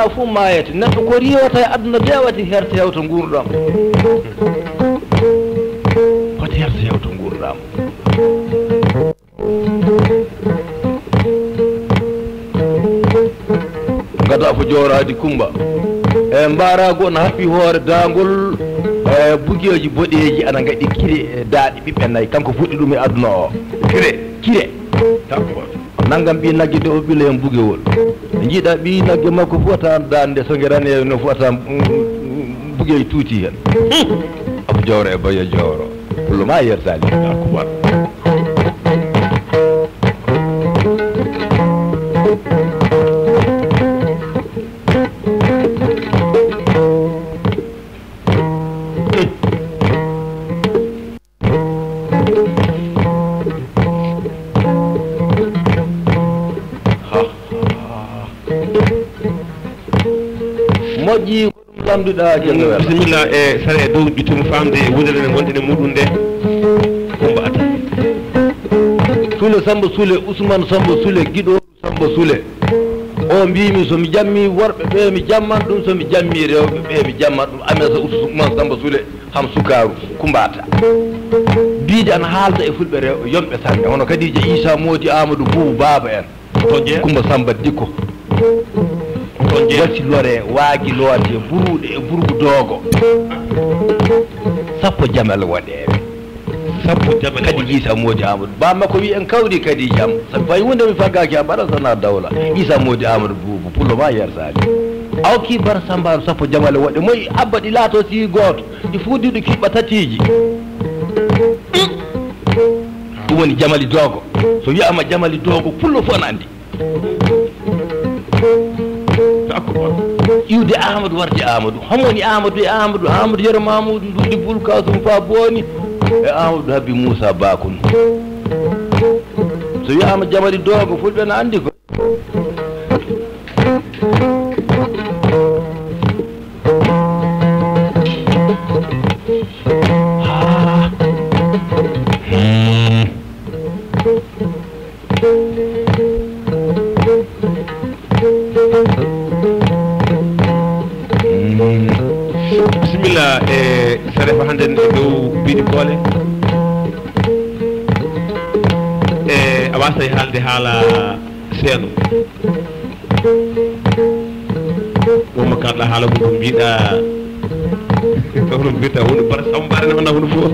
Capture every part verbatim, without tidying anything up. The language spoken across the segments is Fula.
Fuu maayete. Neɗɗo ko riiwata e aduna bewati herte hewta nguurndam. Foti herte hewta nguurndam. Ngada ko jooraadi Kumba. E mbaaraagu on haɓɓi hoore daangol, e bugeeji boɗeeji ana ngaɗi kire e daaɗe ɓiɓɓe nayi. Kanko fuɗɗi ɗum e aduna o. Kire. Kire. D'accord. Nanngam ɓii nagge de o ɓila heen bugewol. Njiiɗa ɓii nagge makko fof tan daande so nge rane no fof tan, mm, mm, bugeeji tuuti heen. Abu Jawro e Bayo Jawro. Pullo ma yertaali. Allahu akbar. Moƴƴi. Lamnduɗaa, janngo wela. Bisimilla e sare e dow ƴuttumi faamde e wudere nde ngonɗen e muɗum nde. Kumba Ata. Sule Samba Sule, Usman Samba Sule, giɗo Samba Sule. O mbimi so mi jammi worɓe ɓe mi jamman ɗum, so mi jammi rewɓe ɓe mi jamman ɗum. Amesa Usman Samba Sule, ham sukaaru, Kumba Ata. Biide ana haalda e fulɓe rewɓe yonɓe sanne, hono Kadija Isa Moodi Amadou Buubu Baaba en. Kumba Samba Dikko. Wasi lore, waagi lorde, buruɗe e burgu doogo. Sappo jamel waɗeeɓe. Sappo jamel Kadi waɗeeɓe. Isa Moodi Amadou. Ba makko wi en kawri kadi jam. Sabu fay hunde mi faggaki a mbaɗa sana dawla. Isa Moodi Amadou Buubu, pullo ma yersaali. Awki bar Samba sappo jamale waɗe. Moy abba ɗi laato si gooto. Ɗi fuudiɗo kiɓɓa tatiiji. Ɗum woni jamali doogo. So wiyama jamali doogo, pullo fof na andi. Iwde Amadou warde Amadou. Homo woni Amadou e Amadou? Amadou Yero Mamoudou Nduudi Bul Kasum Fa Booni e Amadou Habbi Moussa Bakun. So wiyama jamali doogo, fulɓe na andi ko. Bisimilla e sarefa hannden e dow biɗi koole. E a wasay haalde haala seeno. Ɗum mo kalɗa haala ko ɗum mbiɗa. Hono mbirta woni bara sambare ne wona hono fof.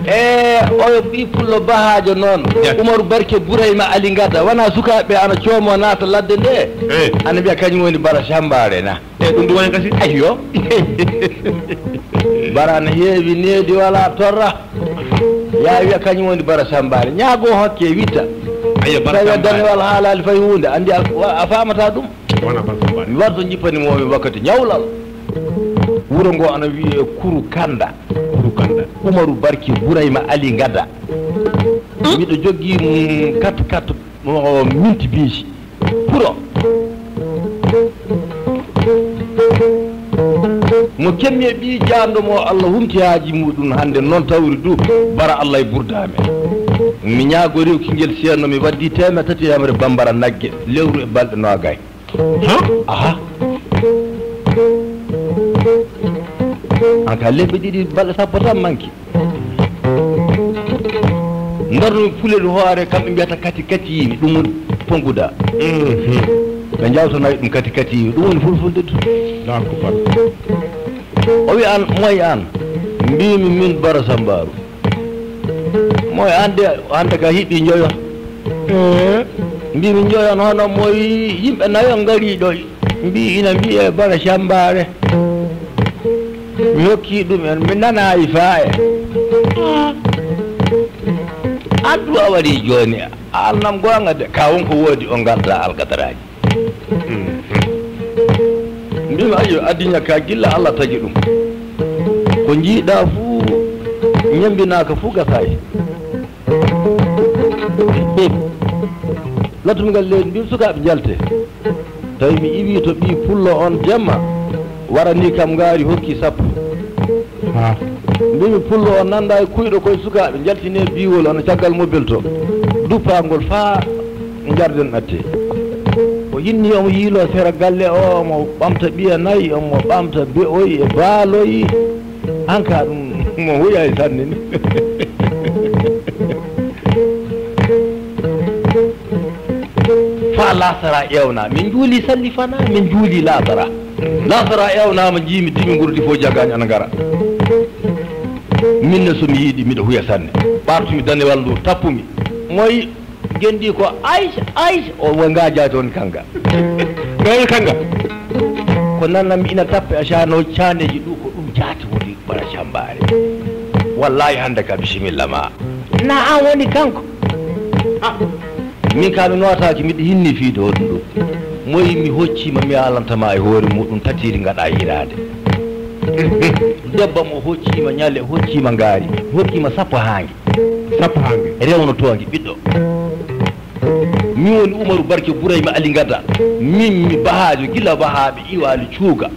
E oyo ɓi pullo bahaajo noon. Yes. Umaru Barke Burayma Ali Ngada wona sukaaɓe ana coomo naata ladde nde. Eh. Ana mbiya kañum woni bara sambare na. E ɗum ɗum woni kasi. Ayyo. Bara na heewi needi wala torra. Ya wiya kañum woni bara sambare. Ñaago hokke witta. Ayyo, bara tawi sambare. Danewal haalaali fay huunde. Andi a, wa-, a faamata ɗum. Wona bara sambare. Mi warto jippani mo mi wakkati ñawlal. Wuro ngo ana wiye Kuru Kanda. Kuru Kanda. Umaru Barki Burayma Ali Ngada. Miɗo joggi, mm, kat kat mo minti biiji. Puro. Mo kemmi e ɓii jaanɗo mo Allah humti haaji muɗum hannde noon tawri du bara Allah e burdaame. Mi ñaagori o kingel seenno mi waddi teemeɗɗe tati e yamre bambara nagge lewru e balɗe noogay. Ha? Aha. An ka lebbi ɗiɗi balɗe sappo tan manki. Ndarno fulel hoore kamɓe mbiyata kati kati ɗum woni ponguda. Mhm. Ɓe njawtanayi ɗum kati kati ɗum woni fulfulde du. Allahu akbar. O wi an moy an? Mbimi min Bara Sambaru. Moy an de hande ka hiɓi njoyon. Eh. Mbimi njoyon hono moy yimɓe nayo ngari ɗo. Mbi ina mbiye Bara Sambare. Mi hokki ɗum en, mi nanayi faye. Addu a waɗi jooni, a annam goonga de, ka won ko woodi o ngarta alkadaraaji. Mbimi ayyo, addinya ka gilla Allah tagi ɗum. Ko jiiɗa fuu ñembinaaka fuu gasayi. Lattungal leydi mbimi sukaaɓe njalte. Tawi mi iwi to ɓii pullo on jemma, warani kam ngaari hokki sappo. Ha. Mbimi pullo on nanda e kuyɗo koye sukaaɓe njaltine biiwol ana caggal mobil to. Duppangol faa njarden atte. O Jinni omo yiiloo sera galle o, omo ɓamta ɓiya nayi, omo ɓamta be'oy e baaloy. An kaa ɗum mo huyaay sanne ni. Faa laasara eewna, min njuuli salli fana, min njuuli laasara. Laasara eewnaama, njiimi dimi ngurdi fof jagaani ana ngara. Min ne so mi yiɗi, miɗo huya sanne. Ɓartumi danewal ndu, tappumi. Moy? Gendi ko Aïcha, Aïcha, o wo ngaajaade on kanga. Ɗoon kanga. Ko nananmi ina tappe a caano caaneeji ɗu ko ɗum jaati woni bara cambaare. Wallahi hannde ka bisimilla ma. Na an woni kanko. Ah. Min ka mi nootaaki, miɗo hinni fiide hoɗum ɗum. Moy mi hoccima mi alantama e hoore muɗum tatiri ngaɗa hiraade. Debbo mo hoccima ñale, hoccima ngaari, hokkima sappo haange. Sappo haange. Rewno toonge ɓiɗɗo. Min woni Umaru Barke Burayma Ali Ngada. Min mi bahaajo gila bahaaɓe iwaali cuuga.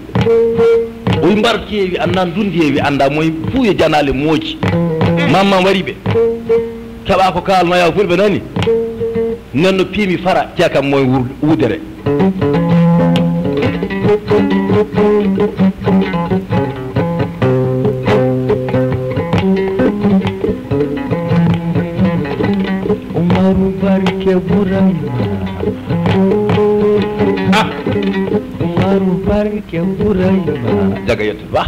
O wi mbar keewi annda, ndun ndeewi annda, moy fuu yo janaale mooci. Mamman wari ɓe. Keɓa ko kaalnoya fulɓe nani. Nden no piimi fara, ceekam moy wur-, wudere. Umaru Barke Burayma. Ah. Umaru Barke Burayma. Jaga yetto ba.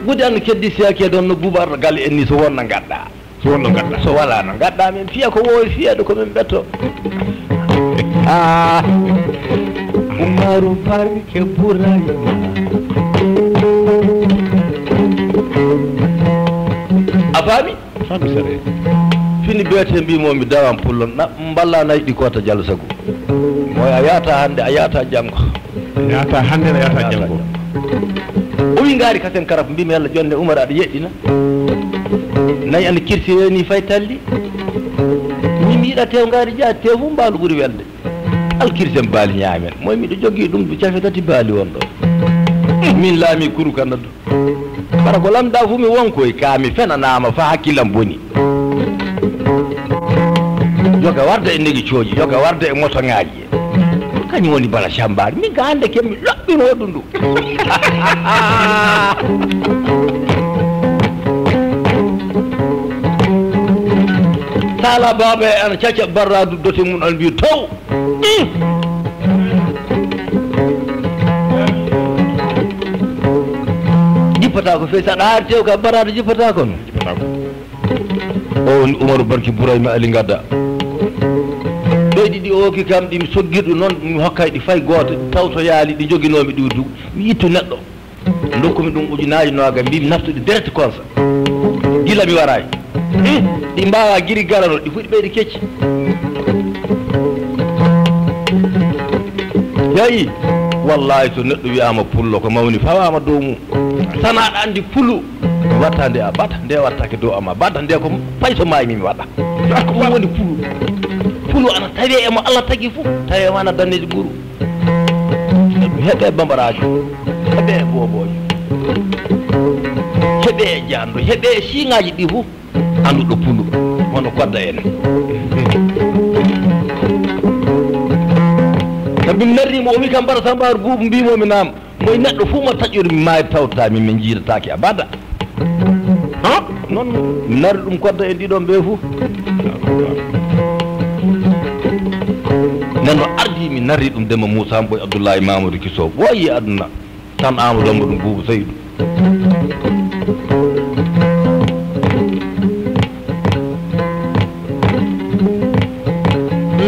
Gudi an keddi siyaki e ɗon no buuba arɗo galle en ni so wonna ngadda. So wonno ngadda. So wala no ngadda min fiya ko wowi fiyede ko min ɓetto. Ah. Umaru Barke Burayma. A faami? Faami sere. Fini beete mbimo mi dawan pullo na mballa nay ɗi kota jalo sagu. Moy a yata hande, a yata jango. Yata hande na yata jango. O wi ngaari kasen karab mbimi Yalla jonne Umar aɗa yeɗɗina. Nayi ana kirsi reeni fay talli. Min mi yiɗa tew ngaari jaa tew fu mbaalu ɓuri welde. Al kirsen baali ñaamen. Moy miɗo jogii ɗum ɗo cafe tati baali won ɗo. Min laami kuru kanadu. Bara ko lamɗa fu mi won koy ka mi fenanaama fa hakkilam boni. Yoga warda e negi cooji, yoga warda e motoŋaaji. Kañum woni bala cambaari. Min ka hannde kemmi loɓɓino ɗum ɗum. Sala baaba e ana cacca barraadu dote mum an mbi taw. Jippata ko fey saɗa hari tew ka barraadu jippata kono. O woni Umaru Barki Burayma Ali Gadda. Ɓeydi ɗi ooki kam ɗi mi soggirɗu noon mi hokkay ɗi fay gooto tawtoyaali ɗi njoginoomi ɗi du mi ittu neɗɗo. Ndokkumi ɗum ujunaaji nooga mbimi naftude deret konsa. Gila mi waraay. Ɗi mbaawa giri garano ɗi fuɗi ɓeydi kecci. Yayi. Wallahi so neɗɗo wiyaama pullo ko mawni fawaama dow mum. Sana aɗa anndi pulu. Watta nde a bata nde wattake dow ama bata nde ko payso maayi min waɗa. Ko ɗum woni pulu. Pulu ana tawi e mo Allah tagi fof tawi e mana danneji ɓuru. Heɓe bambaraajo heɓe booboojo heɓe jando heɓe siŋaaji ɗi fof. Annduɗo pulu hono kodda en. Sabi mi narrimo o wi kam mbaɗa sambaaru buubu mbimo mi naam. Moy neɗɗo fof mo taƴƴori mi maayi tawtata min min jiidataki abada. Ha? Noon mi nari ɗum kodda e ɗiɗon ɓe fof. Nden no ardi mi nari ɗum demba Moussa Mboy Abdoulaye Mamadou Kiso ɓooyi aduna. Tan Amadou Amadou Boubou Seydou.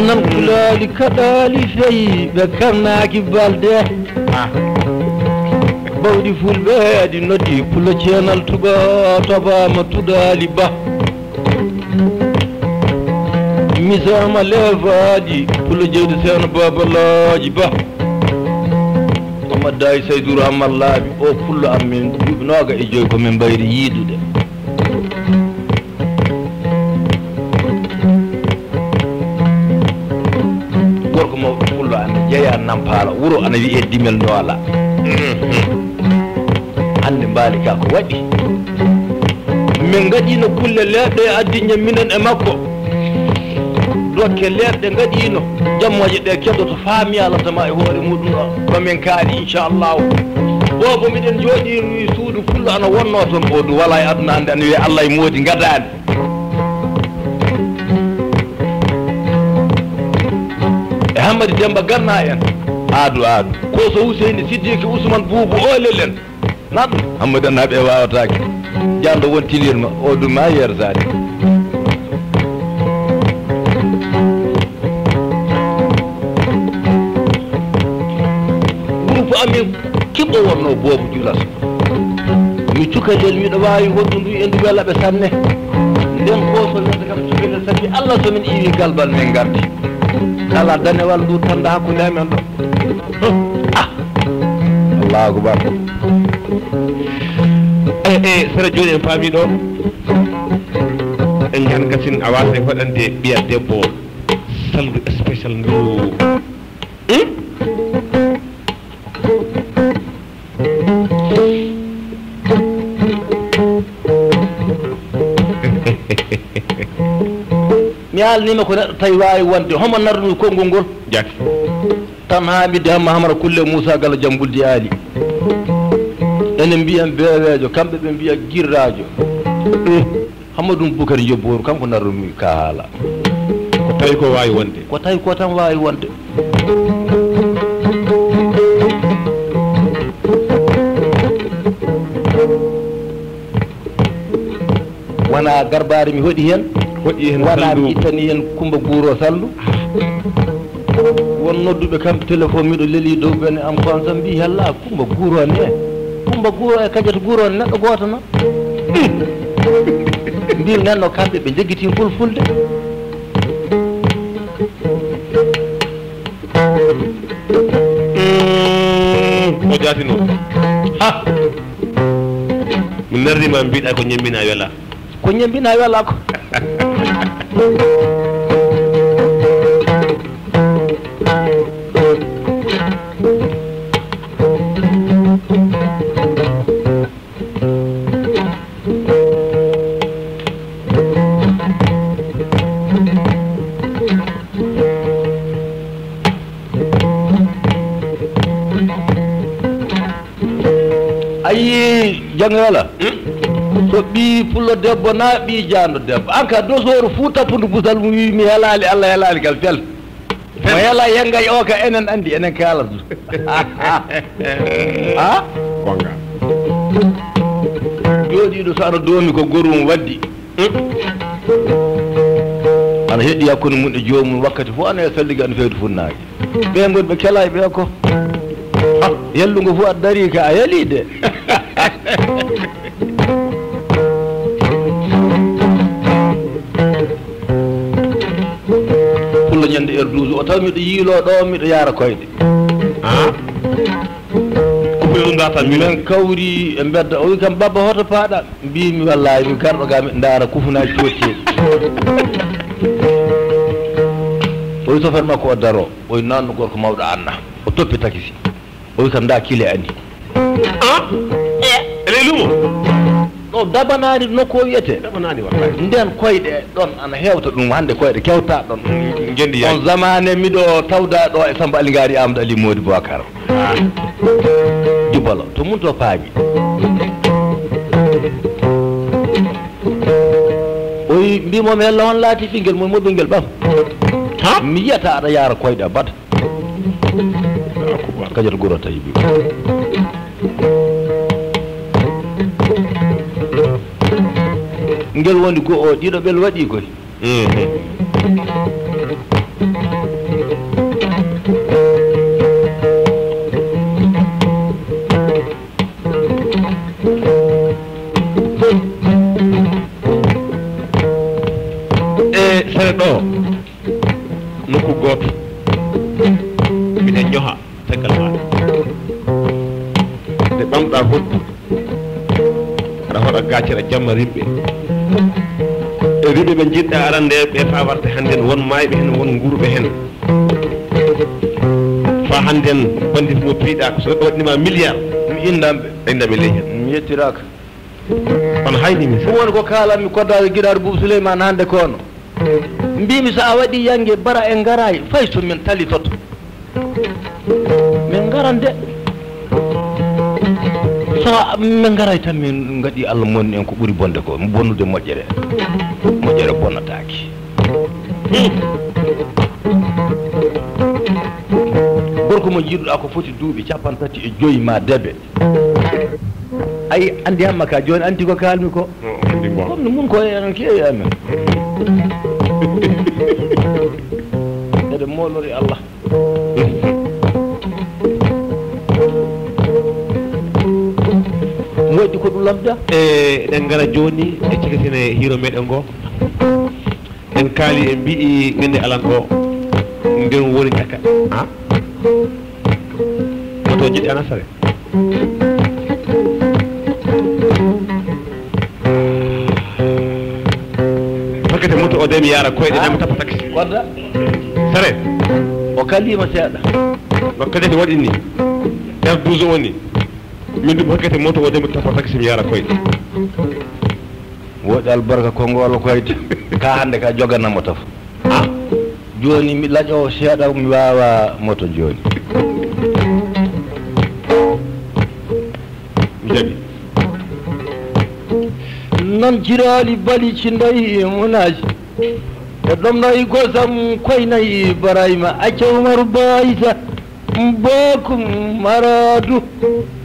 Nan kulaali kaɗaali feyi ɓe karnaaki balde. Bawɗi fulɓe adi noddi pullo ceenal tuba tobaama tudaali ba. Misama leefaali pullo jeyde seeno babalaaji ba. Amadou Daye Saydou Rahman laaɓi o pullo am min duuɓi nooga e joyi ko min mbayri yiidude. Gorko mawɗo pullo ana jeeya nampaala wuro ana wiyee dimel noola. Hannde mbaali ka ko waɗi. Min ngaɗiino kulle leeɗɗe e addiñe minen e makko. Dokke leeɗe ngaɗiino, jammooje ɗe keddoto faa mi yalanta ma e hoore muɗum ɗo, ɗo min kaari, inchallahu. Boobo, miɗen njooɗii suudu pullo ana wonnoo toon, o du walaa e aduna hannde, ana wiyee Allah e moodi ngadaani. E Hammadi Demmba Ganna en, aadu, aadu. Ko so Huseyni Siddiiki Usman Buubu Oolel en. Naɗɗo, Hammadi Annaɓe waawataake. Jaanɗo won tilirma, o ɗum ma yersaade. Groupe amin kiɓɓo wonno Boobo Julas. Mi cukalel, miɗo waawi hoɗdu ndu, e ndu wela ɓe sanne. Nden ko so welde kam cukalel, sabi Allah so min iwi galbal min ngarti. Kala danewal ndu tanda hakkunde amen ɗo. Ah! Allahu akbar. E, e, sera jooni en paami ɗo. En ngan gasin a waasa e hoɗande ɓiya debbo salndu spécial ndu. Hmm? Mi haalniima ko neɗɗo tawi waawi wonde. Homo narrumi konngol ngol? Jaati. Tan haa mbidde Hamma Hamara Kulle Muusa Galo Jam Mbuldi Aali. Enen mbiyan beeweejo, kamɓe ɓe mbiya girraajo. Hammadou Boukary Jobbooru, kanko narrumi ka haala. Ko tawi ko waawi wonde. Ko tawi ko tan waawi wonde. Wona garbaari mi hoɗi heen. Hoɗi heen wona salndu. Mi ittani heen Kumba Guuro salndu. Won nodduɓe kam téléphone, miɗo leli dow bene am, ko am tan mbi hella Kumba Guuro ne. Kumba Guuro e Kadiata Guuro ne neɗɗo gooto no. Mbi nenno kamɓe ɓe joggitii fulfulde. Mm, o jaati noon. Ha! Mi narri ma mbiɗa ko ñembina wela. Ko ñembina wela ko. A yii, Jangala? Hmm? So ɓii pullo debbo naa ɓii jaando debbo. An ka dosooru fuu tappundu busal mum wii mi helaali, Allah helaali kal fel. Fel. Mo hela yengay o ka enen anndi, enen kaalata ɗum. Ha? Gonga. Jooɗiiɗo so ana doomi ko gorum waddi. Ana heɗi hakkunde mum e joomum, wakkati fof ana e salliga, ana fewti funnaange. Ɓe ngonɓe kela e ɓe ko. Ah, yellungo fof aɗa darii ka a yalii de. Pullo ñande heure douze o taw miɗo yiiloo ɗo, miɗo yaara koyɗe. Ah? Ko ɓe ɗum data minen. Min kawri e mbedda, o wi kam, "Babba, hoto paaɗa?" Mbimi, "Wallahi, mi garɗo ga, miɗo ndaara kufunaaji cootteeɗi." O wi sofeer makko o daro, o wi, "Naanno gorko mawɗo Anna." O toppi takisi. O wi kam, "Nda kile ani." Ah? E ley lumo? Ɗo dabanaani nokku o wiyetee. Dabanaani wallahi. Nden koyɗe ɗon ana hewta ɗum hannde, koyɗe kewta ɗon. Mm, ngendi yaay. On zamane miɗo tawda ɗo e Samba Ali Ngari Amadou Ali Mody Boubacar. Ah. Jubalo, to mun to paami. O wi, mbimo mi hella on laati ɓinngel mum mo ɓinngel ɓam. Ha? Mi yiyata aɗa yaara koyɗe bada. Kajata goro tawi bi. Ngel woni go o ɗiɗo ɓel waɗi koy. Mhm. E sere ɗo, nokku gooto, miɗen ñoha caggal maaɗa. Nde ɓamɗa hoɗdu, aɗa hoɗa gaccere jamma rimɓe. E rimɓe ɓe njiɗɗa arande ɓe faa warte hannden won maayɓe heen, won nguurɓe heen. Faa hannden banndi mo piiɗa, ko so neɗɗo waɗnima milliard, mi inndam ɓe. Innda ɓe ley heen. Mi yettiraaka. On hayni mi. Ɗum woni ko kaalanmi koddaade giɗaaɗo Buubu Suleymaan hannde kono. Mbimi so a waɗi yange bara en ngaraay, fay so min talitoto. Min ngaran de. So a-, min ngaray tan min ngaɗi Allah monni en ko ɓuri bonde ko, bonnude moƴƴere. Moƴƴere bonnataake. Gorko mo jiiduɗa ko foti duuɓi capanɗe tati e joyi ma debe. Ay, andi hamma ka jooni, anti ko kalmi ko. Comme no mun ko en keewi amen. Eɗen moolori Allah. Moƴƴi ko ɗum lamɗa. E, eɗen ngara jooni e ceketene hiiro meɗen ngo. En kaali, en mbi'i ñande alan o, nden woni kaka. Ha? Moto jiɗi ana sare. Paquet moto o de mi yaara koyɗe, ah, mi tappa taxi. Wadda? Sare. O kalima seeɗa. No kajati waɗi ni. Nder douze o woni. Min ɗum paquet moto o de mi tappa taxi mi yaara koyɗe. Woɗi albarka ko ngolo koyde. Ka hande ka joganamo taf. Ha? Joni mi laƴo seeɗa, mi wawa moto joni. Mi jaɓi. Nan jiraali bali ci ndayi e munaji. E ɗom nayi gosam koy nayi Ibrahima acca Umaru Baysa. Bokum maradu.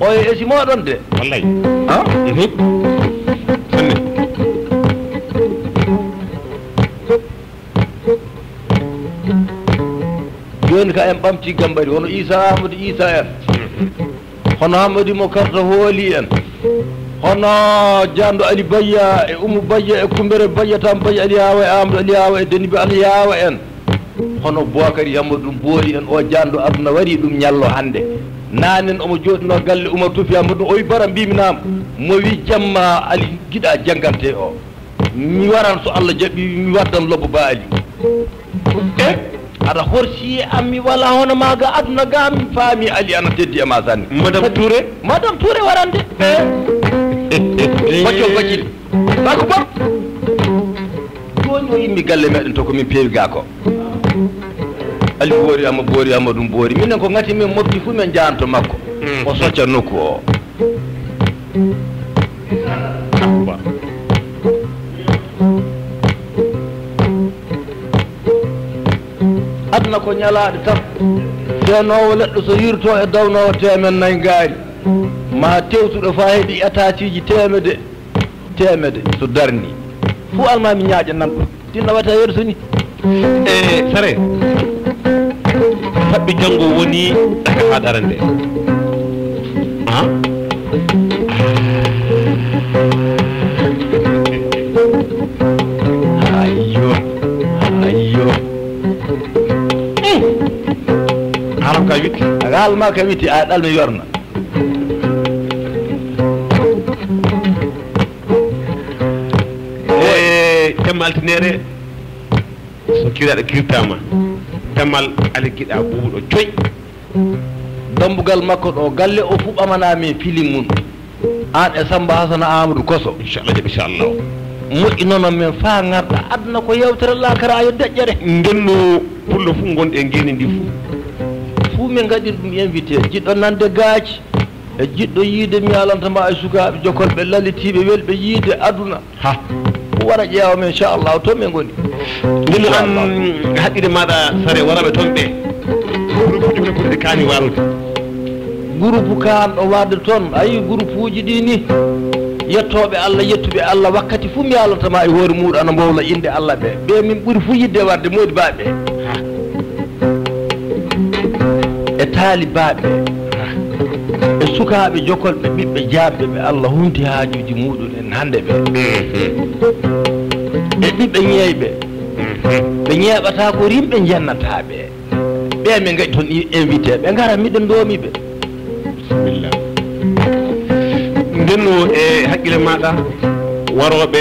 Oye esi moɗon de. Wallay. Ha? Mhm. Sanne. Joni ka en ɓamti Gambari, hono Isa Amadou Isa en. Mhm. Hono Hamadi mo Karta hooli en. Hono Jando Ali Bayya e Umu Bayya e Kumbere Bayya, Tam Bayya, Ali Awa e Amadou Ali Awa e Deniba Ali Awa en. Hono Boakary Hamadu Boori en, o jando aduna wari ɗum ñallo hande. Nanen omo joɗino galle Umar Tufi Hamadu, o wi bara mbimi nam, mo wi jamma Ali giɗa jangante o. Mi waran so Allah jaɓi, mi waddan lobbo Ba Ali. E aɗa horsi e am, mi wala hono ma ga aduna ga, mi faami Ali ana teddi e ma sanne. Madame Touré? Madame Touré warande. E. Baccol bacciri. Ba ko ba. Joni o yimmi galle meɗen to ko min peewi ga ko. Ali Boori Amma Boori Amma ɗum Boori. Minen ko ngati min mofti fu min jahanto makko. Mm. O socca nokku o. Abba. Aduna ko ñalaaɗe tan. Feenoowo leɗɗo so yirto e dawnoowo teemen nayi ngaari. Ma tewtuɗo faa heɓi etaasiiji teemede, teemede so darni. Fuu almaami ñaaƴa nan ɗum. Tinno wata yeru soni. E sare. Faɓɓi janngo woni haa darande. Ha? Ayyo. Ayyo. Hmm. Haram ka witti. Gal ma ka witti, a ɗal mi yorna. E jamma altinere, so kiraɗo kirtama, damal ala giɗa buuɗo coy. Dambugal makko ɗo galle o fu ɓamana min filim mun. An e Samba Hasana Amadou Koso. Inchallah, jaɓi inchallah. Moƴƴi noon men faa ngarɗa aduna ko yewtere lakara yo deƴƴere. Ndenno pullo fu gonɗe e ngeni ndi fu. Fu min ngaɗin ɗum invité. Jiɗɗo nande gaaci. E jiɗɗo yiide mi yalanta ma e sukaaɓe jokolɓe lallitiiɓe welɓe yiide aduna. Ha. Ko wara ƴeewa men inchallah to min ngoni. Ndeno an haqqille maɗa sare waraɓe toon ɓe. Groupe uji hono ɓurɗi kaani warude. Groupe kaan ɗo warde toon, ayi groupe uji ɗi ni. Yettooɓe Allah, yettuɓe Allah wakkati fuu mi yalanta ma e hoore muuɗo ana mbowla innde Allah ɓe. Ɓe min ɓuri fuu yidde warde moodi baaɓe. Ha. E taalibaaɓe, e sukaaɓe jokolɓe, ɓiɓɓe jaabɓe ɓe Allah hunti haajuuji muuɗum en hannde ɓe, e ɓiɓɓe ñeeyɓe, ɓe ñeeɓata ko rimɓe njennata ɓe. Ɓe min ngaɗi toon i-, invité, ɓe ngara miɗen ndoomi ɓe. Bisimilla. Ndenno e haqqille maaɗa warooɓe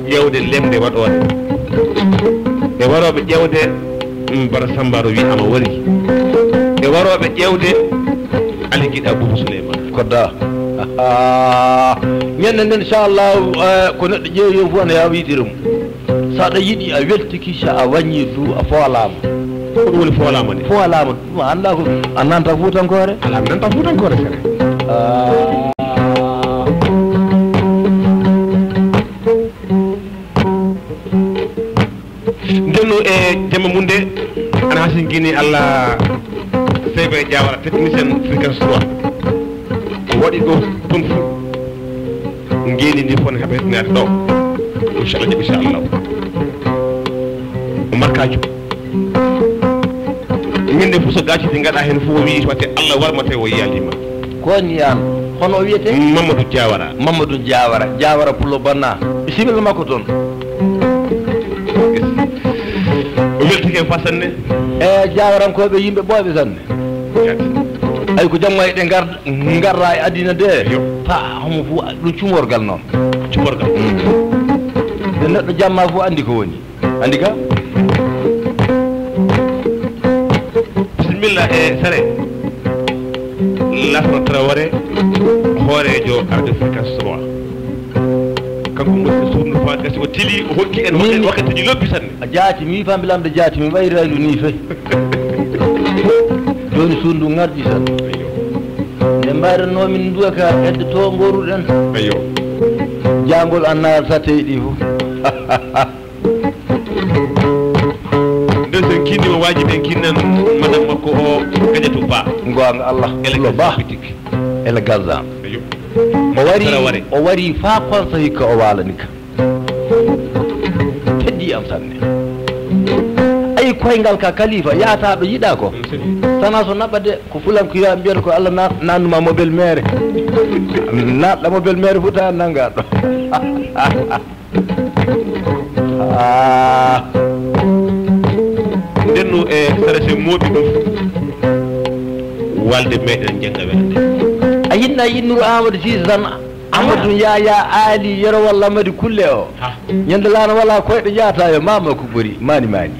ƴeewde lemde waɗoore. E warooɓe ƴeewde, mm, Bara Samba no wi'ama wari. E warooɓe ƴeewde Ali Giɗa Buubu Suleyman. Kodda. Ñande nden, inchallah, eh, ko neɗɗo ƴeewi yon fof ne yaa wiitira mum. So aɗa yiɗi a weltiki, so a waññii du a foolaama. Ko ɗum woni foolaama ni? Foolaama, ɗum a anndaa ko a nanta fuutankoore? Alaa, mi nanta fuutankoore, sere. Ah. Ndenno e jamma mum nde, ana hasingini Allah, C V Diawara, technicien Frequence trois. Ko waɗi ɗo, toon fuu. Ngeeni ndi fof ne haɓe heɗtinaade ɗo. Inchallah, jaɓi, inchallah. Umar Kajo. Min nde fof so gaaci ɗi ngaɗa heen fof o wii wate Allah warma tawi o yiyaliima. Ko ni an? Hono o wiyetee? Mamadou Diawara. Mamadou Diawara. Diawara Pullo Banna. Bisimilla makko toon. O weltike fa sanne. E Diawarankooɓe yimɓe ɓooyɓe sanne. Jaati. Ay ko jamma e ɗe ngar-, ngarra e adina de. Yo. Pa homo fu ɗum cumorgal noon. Cumorgal. Mm. Nde neɗɗo jamma fu andi ko woni. Andi ka? Bisimilla e sare. Lasana Traoré, hooreejo Arde Frequence trois. Kanko woni suudu fa gasi o tili, o hokki en. Min wakkati, wakkatiji lobbi sanne. A jaati, mi wi fambi lamde jaati, mi wayri raydu ni fe. Jooni suudu ngardi tan. Ayyo. Nde mbayranno min duwa ka hedde to ngoruɗen. Ayyo. Jangol an naal sa teyɗi fu. Nden sen kinni o waajibi en kinnan madame makko o Gajatou Ba. Goonga Allah. Ele Pullo Ba. Bitik. Ele Gaza. Ayyo. O wari, Traoré. O wari fa konso hikka o waalani ka. Teddi am sanne. Ayi koyngal ka kalifa yahata ɗo yiɗa ko. Mm, sini. Sana so naɓa de ko fulankuya mbiyata ko Allah na-, nannuma mobile mere. Naɗɗa mobile mere fu ta nanga ɗo. Ah. Ndenno e sarese moɗi ɗum. Walde meɗen jannga welde. A yinna yinnuru Amadou Cissé tan. Amadou Yaya Ali Yero walla Madi Kulle o. Ha. Ñande laana wala koyɗo jaata yo mama ko ɓuri. Mani, mani.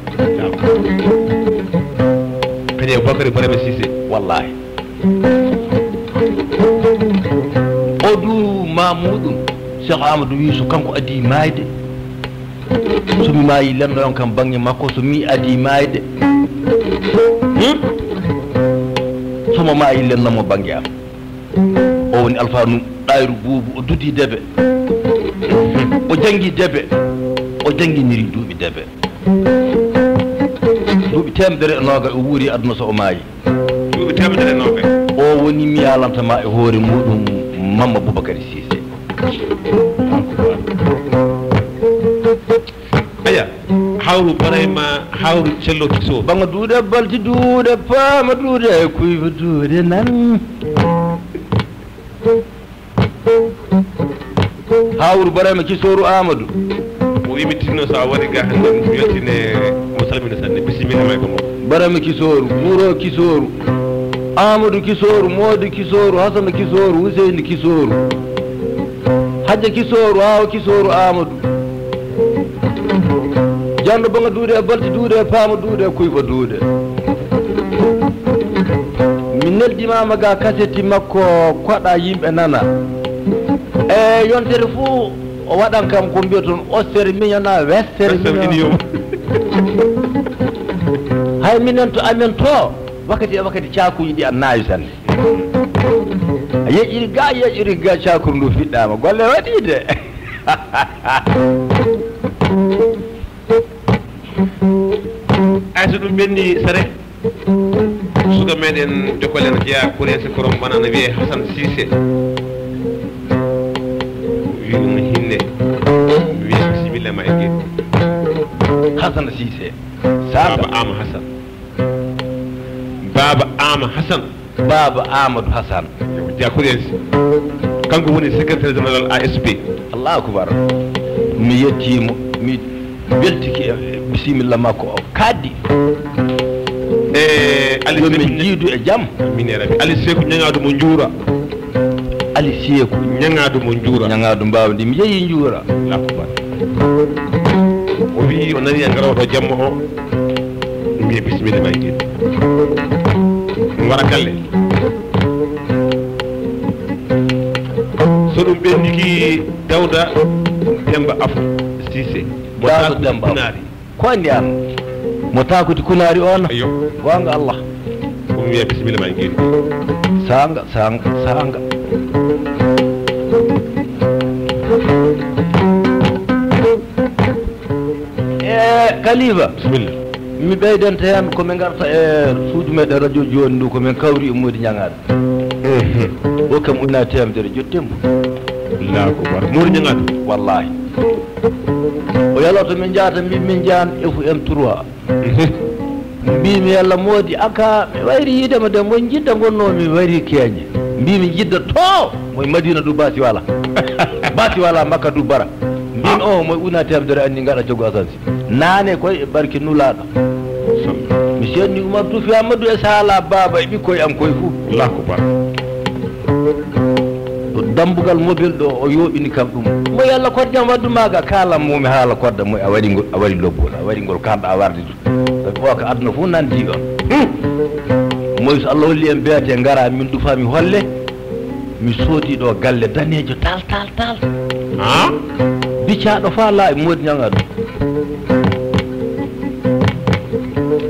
Kañe Bakary Barame Cissé. Wallahi. O du ma muɗum. Cheikh Amadou wi so kanko addi maayde. So mi maayi, lennoyon kam bannge makko, so mi adii maayde. Hmm? So mo maayi, lennomo bannge am. O woni alfaanu ɗayru buubu, o dudi debe. O janngi debe. O jannginiri duuɓi debe. Duuɓi teemedere e nooga o wuuri aduna so o maayi. Duuɓi teemedere e noogay. O woni mi yaalanta ma e hoore muɗum Mamma Boubacar Cissé. Aya, hawru Barayma, hawru Cello Kiso. Baŋa duuɗe balti duuɗe paama duuɗe kuyfa duuɗe nan. Hawru Barayma Kisooru Amadou. O wi mi tinno so a wari ga hannde mi weltine mo salmina sanne. Bisimilla may ko mo. Barayma Kisooru, Guuro Kisooru, Amadou Kisooru, Moodi Kisooru, Hasana Kisooru, Huseyni Kisooru, Hajja Kisooru, Awa Kisooru Amadou. Janɗo baŋa duuɗe e balti duuɗe e paama duuɗe e kuyfa duuɗe. Mi neldimama ga kaseti makko koɗa yimɓe nana. E yontere fuu o waɗan kam ko mbiyaton ostere miñana westere miñana. Hay minen to amen to wakkati e wakkati caakuji ɗi an naawi sanne. A yeƴƴiri ga, yeƴƴiri ga, cakuru ndu fiɗɗama. Golle waɗi de. Ay, so ɗum ɓenni sare. Suka meɗen Jokalante jeya Kuresi Korom Bana no wiye Hasan Sise. Wi ɗum hinne. Wiye bisimilla ma e gel. Hasan Sise. Baba Ama Hasan. Baba Ama Hasan. Baba Amadou Hasan. Yo, Dia Kuresi. Kanko woni secrétaire général A S P. Allahu akbar. Mi yettiimo, mi weltike e bisimilla makko o. Kaddi. E Ali Yo Seku min Ña-, jiidu e jam. Amin ya Rabbi. Ali Seku Ñaŋaadu mo Njuura. Ali Seku. Ñaŋaadu mo Njuura. Ñaŋaadu Mbaawndi. Mi yehi Njuura. Allahu akbar. O wi'i o nani a garoto jamma o. Mbiye bisimilla ma e gel. Wara galle. So ɗum ɓenniki Dawda Demba Afo Cissé. Mo Daawda Taakuti Demba. Kunaari. Ko anndi aan? Mo Taakuti Kunaari oon? Iyo. Goonga Allah. Ko mi wiya bisimilla ma e ngeeri. Saanga, saanga, saanga. E Kalifa. Bisimilla. Mi ɓeydanta heen ko mi ngarta e suudu meɗen radio jooni ndu ko min kawri e Moodi Ñaŋaade. Mhm. O kam ujunaaje teemedere jotti mbo. Allahu akbar. Moodi Ñaŋaade. Wallahi. O yalooto min njaata mbi min njaan F M trois. Mhm. Mbimi yalla Moodi aka mi wayri yiidema de moy jidda ngonnoo mi wayri keeñe. Mbimi jidda to moy Madina du basi wala. Basi wala Makka du bara. Mbimi o moy ujunaaje teemedere anni ngaɗa jogo asansi. Naane koy e barke nulaaɗo. Mi seenni Umar Tuufi Ammadu e Saala Baaba e ɓikkoy am koy fuu. Allahu akbar. Ɗo dambugal mobil ɗo o yooɓini kam ɗum. Mo yalla kodde am waddu maaga kaalan mo mi haala kodde mo a waɗi ngol, a waɗi lobbol, a waɗi ngol kaalɗa warde ɗum. Sabi o ko aduna fof nanndi on. Hmm. Moy so Allah holli en beete ngara min du fami holle. Mi soodi ɗo galle daneejo tal, tal, tal. Ha? Biccaaɗo fa laaɓi Moodi Ñaŋaadu.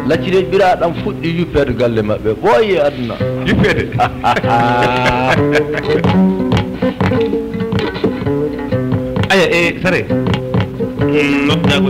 Lacciri ɓiraaɗam fuɗɗi yuppeede galle maɓɓe. Ɓooyi e aduna. Yuppeede? Aya, e sare. Mm, noddago.